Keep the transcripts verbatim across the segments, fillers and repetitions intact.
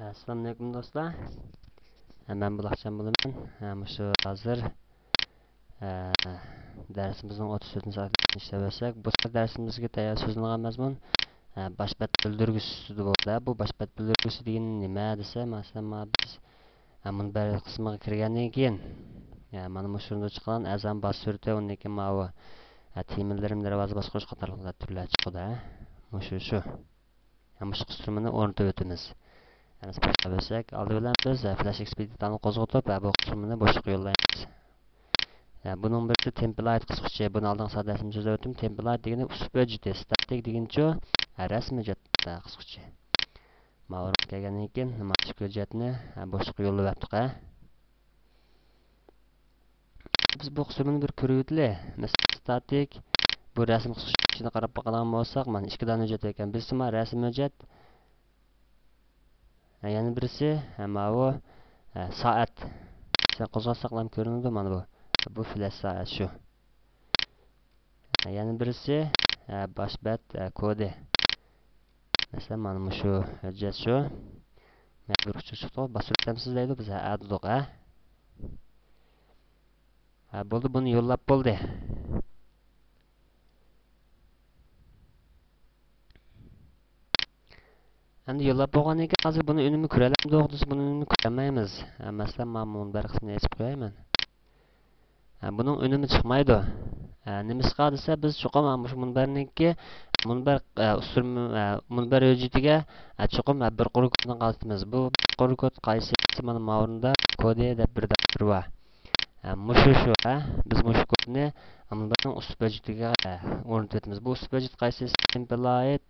ئەسسالامۇئەلەيكۇم دوستلار. مەن بۇلاقجان بولىمەن. مۇشۇ ھازىر دەرسىمىزنىڭ ئوتتۇز تۆتىنچى سائەتلىرىنى ئىشلەۋەتسەك، بۇ سەپەر دەرسىمىزگە تەييار سۆزلىنىدىغان مەزمۇن باش بەت بىلدۈرگۈسى ئۈستىدە بولدى. بۇ باش بەت بىلدۈرگۈسى دېگىنى نېمە دېسە، مەسىلەن، مانا بىز مۇنبەر قىسمىغا كىرگەندىن كېيىن، مانا مۇشۇ چىققان ئەزان باس سۈرىتى، ئۇندىن كېيىن ماۋۇ تېمىلىرىم دەرۋازا باسقۇچ قاتارلىقلار تۈرلەر چىقىدۇ. مۇشۇ شۇ. مۇشۇ قىسمىنى ئورنىتىۋېتىمىز. يەنى سىپاتلاپ ئۆتسەك، ئالدى بىلەن بىز فلاش ئېكس پى دېتالنى قوزغىتىپ، بۇ قىسمىنى بوشلۇققا يوللايمىز. بۇنىڭ بىرسى تېمپلايت قىسقۇچى. بۇنى ئالدىنقى سەھىپىدە سۆزلەپ ئۆتتۈم. تېمپلايت دېگىنى ئۇسلۇب ھۆججىتى، ستاتىك دېگىنىچۇ، رەسىم ھۆججەت قىسقۇچى. ماۋۇ كەلگەندىن كېيىن نېمە، ئىككى ھۆججەتنى بوشلۇققا يوللىۋەتتۇق. بىز بۇ قىسمىنى بىر كۆرۈۋېتىلى. مەسىلەن، ستاتىك، بۇ رەسىم قىسقۇچىنى قاراپ باقىدىغان بولساق، مانا ئىككى دانە ھۆججەت ئىكەن. بىرسى مانا رەسىم ھۆججەت، يەنە بىرسى ماۋۇ سائەت. سەن قوزغاتساقلام كۆرۈنىدۇ مانا بۇ. بۇ فلاش سائەت شۇ. يەنە بىرسى باش بەت كودى. مەسىلەن، مانا مۇشۇ ھۆججەت شۇ. مەن بىر ئۇچۇر چىقتى، باستۇرۇپ دەمسىز دەيدۇ، بىز ھە دېدۇق، ھە. ھە، بولدى، بۇنى يوللاپ بولدى. ئەمدى يوللاپ بولغاندىن كېيىن، ھازىر بۇنى ئۈنۈمى كۆرەلەمدۇق دېسە، بۇنى ئۈنۈمى كۆرەلمەيمىز. ھە، مەسىلەن، مانا مۇنبەر قىسمىنى ئېچىپ قوياي مەن. ھە، بۇنىڭ ئۈنۈمى چىقمايدۇ. ھە، نېمىشقا دېسە، بىز چوقۇم، ھە، مۇشۇ مۇنبەرنىڭكى، مۇنبەر، ھە، ئۇسسۇل، ھە، مۇنبەر ھۆججىتىگە، ھە، چوقۇم، ھە، بىر قۇر كودنى قالدۇرىمىز. بۇ بىر قۇر كود قايسى؟ مانا ماۋۇرۇندا كودى دەپ بىر دەپتەر بار. ھە، مۇشۇ شۇ، ھە. بىز مۇشۇ كودنى مۇنبەرنىڭ ئۇسلۇب ھۆججىتىگە، ھە، ئورنىتىۋېتىمىز. بۇ ئۇسلۇب ھۆججەت قايسى؟ تېمپلايت،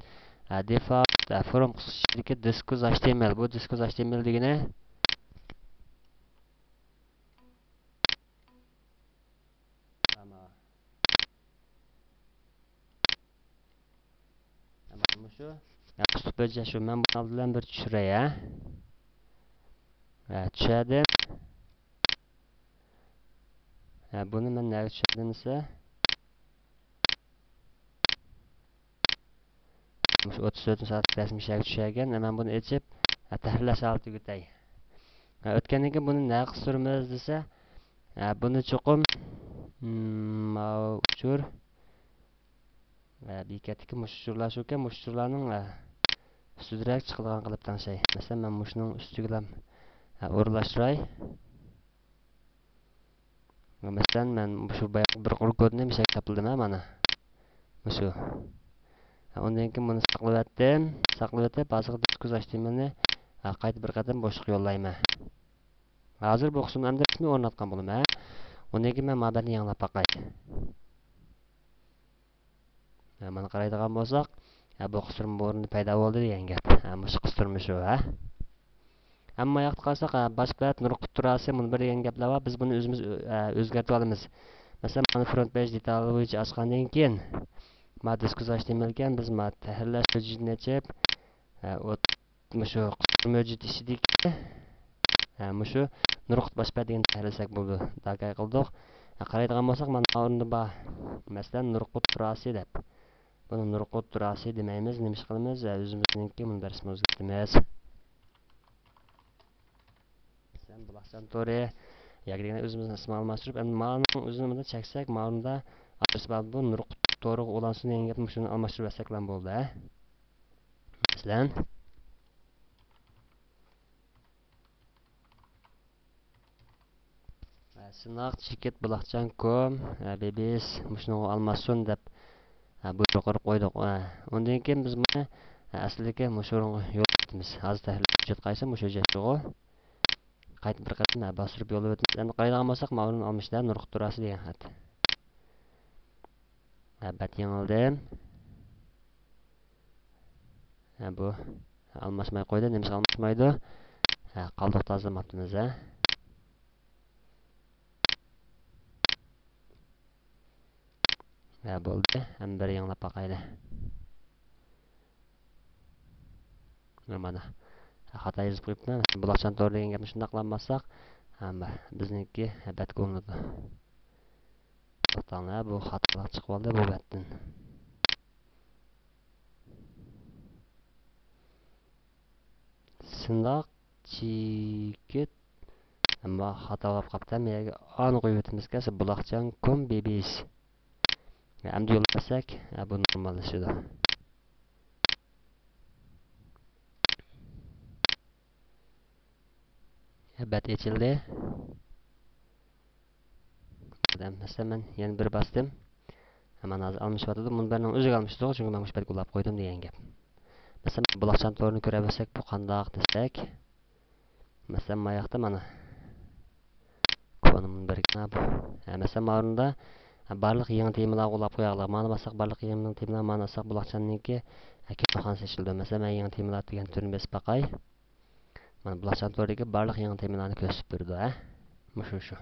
ھە، دېفالت، ھە، فروم قىسقىچىدىكى دىسكوز ئەيچ تى ئېم ئېل. بۇ دىسكوز ئەيچ تى ئېم ئېل دېگىنى. تامام. مۇشۇ. ھە، ئۇسلۇب ھۆججەت شۇ. مەن بۇنى ئالدى بىلەن بىر چۈشۈرەي، ھە. ھە، چۈشۈردۈم. ھە، بۇنى مەن نەگە چۈشۈردۈم دېسە، مۇشۇ ئوتتۇز تۆتىنچى سائەت رەسمىي شەكىلگە چۈشەركەن، مەن بۇنى ئېچىپ، ھە، تەھرىرلەش ھالىتىگە ئۆتەي. ھە، ئۆتكەندىن كېيىن بۇنى نەگە قىستۇرىمىز دېسە، ھە، بۇنى چوقۇم، م، ماۋۇ ئۇچۇر، ھە، بېكەتتىكى مۇشۇ ئۇچۇرلار شۇكەن، مۇشۇ ئۇچۇرلارنىڭ، ھە، ئۈستىدىرەك چىقىدىغان قىلىپ تەڭشەي. مەسىلەن، مەن مۇشۇنىڭ ئۈستىگىلا، ھە، ئورۇنلاشتۇراي. مەسىلەن، مەن مۇشۇ باياقى بىر قۇر كودنى مىسالغا تاپلىدىم، ھە، مانا. مۇشۇ. ھە، ئۇندىن كېيىن بۇنى ساقلىۋەتتىم. ساقلىۋېتىپ، ھازىرقى دىسكوز ئەيچ تى ئېم ئېلنى، ھە، قايتا بىر قېتىم بوشلۇققا يوللايمەن. ھازىر بۇ قىسمىنى ئەمدى رەسمىي ئورناتقان بولىمەن، ھە. ئۇندىن كېيىن مەن مۇنبەرنى يېڭىلاپ باقاي. ھە، مانا قارايدىغان بولساق، ھە، بۇ قىستۇرما ئورنى پەيدا بولدى دېگەن گەپ. ھە، مۇشۇ قىستۇرما شۇ، ھە. ئەمما ياقتا قارىساق، ھە، باش بەت، نۇرقۇت تۇراسى، مۇنبەر دېگەن گەپلەر بار. بىز بۇنى ئۆزىمىز ئۆ-، ھە، ئۆزگەرتىۋالىمىز. مەسىلەن، مانا فرونت پېيج دېتال بويىچە ئاچقاندىن كېيىن، ما دىسكوز ئەيچ تى ئېم ئېل ئىكەن، بىز ما تەھرىرلەش ھۆججىتىنى ئېچىپ، ھە، ئوت-، مۇشۇ قىستۇرما ھۆججىتى ئىچىدىكى، ھە، مۇشۇ نۇرقۇت باش بەت دېگەننى تەھرىرلىسەك بولىدۇ. داكاي قىلدۇق. ھە، قارايدىغان بولساق، مانا ئورنىدا بار. مەسىلەن، نۇرقۇت تۇراسى دەپ. بۇنى نۇرقۇت تۇراسى دېمەيمىز. نېمە ئىش قىلىمىز؟ ھە، ئۆزىمىزنىڭكى مۇنبەر ئىسمىنى ئۆزگەرتىمىز. مەسىلەن، بۇلاقجان تورى ياكى دېگەندە ئۆزىمىزنىڭ ئىسمىنى ئالماشتۇرۇپ، ئەمدى مانىڭ ئۆزىنى مۇنداق چەكسەك، ماۋۇندا ئادرېس بار، بۇ نۇرقۇت تورىغا ئۇلانسۇن دېگەن گەپنى مۇشۇنى ئالماشتۇرۇپ بەرسەكلا بولدى، ھە. مەسىلەن. ھە، سىناق چېكىت بۇلاقجان كوم، ھە، بىبىس مۇشۇنىڭغا ئالماشسۇن دەپ، ھە، بۇيرۇق قويدۇق. ھە، ئۇندىن كېيىن بىز بۇنى، ھە، ئەسلىدىكى مۇشۇ ئورۇنغا يوللاپ ئۆتىمىز. ھازىر تەھرىرلەپ ھۆججەت قايسى مۇشۇ ھۆججەتچىغۇ. قايتا بىر قېتىم، ھە، باستۇرۇپ يوللاپ ئۆتىمىز. ئەمدى قارايدىغان بولساق، ماۋۇنى ئالمىشىدا نۇرقۇت تۇراسى دېگەن خەت. ھە، بەت يېڭىلدىم. ھە، بۇ ئالماشماي قويدى. نېمىشقا ئالماشمايدۇ؟ ھە، قالدۇق تازىلىماپتىمىز، ھە. ھە، بولدى. ئەمدى بىر يېڭىلاپ باقايلى. مانا. خاتا يېزىپ قويۇپتىمەن. بۇلاقجان تورى دېگەن گەپنى شۇنداق قىلالماساق، ھە، بىزنىڭكى بەتكە ئۇلىنىدۇ. توختاڭلار، بۇ خاتالىق چىقىۋالدى بۇ بەتتىن. سىنداق چىكىت. ئەمما خاتا بولۇپ قاپتۇ. مەيەگە ئانى قويۇۋېتىمىزكەن، بۇلاقچان كوم بىبىس. ئەمدى يوللىساق، بۇ نورماللىشىدۇ. بەت ئېچىلدى. مەسىلەن، مەن يەنە بىر باستىم. مانا ھازىر ئالمىشىۋاتىدۇ. مۇنبەرنىڭ ئۆزىگە ئالمىشىدۇ، چۈنكى مەن مۇشۇ بەتكە ئۇلاپ قويدۇم دېگەن گەپ. مەسىلەن، بۇلاقچان تورىنى كۆرەلمىسەك، بۇ قانداق دېسەك، مەسىلەن، ماياقتا مانا كونا مۇنبەر ئىكەن بۇ. ھە، مەسىلەن، ماۋۇندا بارلىق يېڭى تېمىلارغا ئۇلاپ قوياغلىق. مانا باسساق، بارلىق يېڭى تېمىلار، مانا باسساق، بۇلاقچاننىڭكى كىتابخانىسى ئېچىلىدۇ. مەسىلەن، مەن يېڭى تېمىلار دېگەن تۈرنى بېسىپ باقاي. مانا بۇلاقچان توردىكى بارلىق يېڭى تېمىلارنى كۆرسىتىپ بېرىدۇ، ھە. مۇشۇ، شۇ.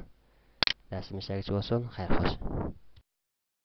دەرسىمىز شۇ يەرگىچە بولسۇن. خەير، خوش.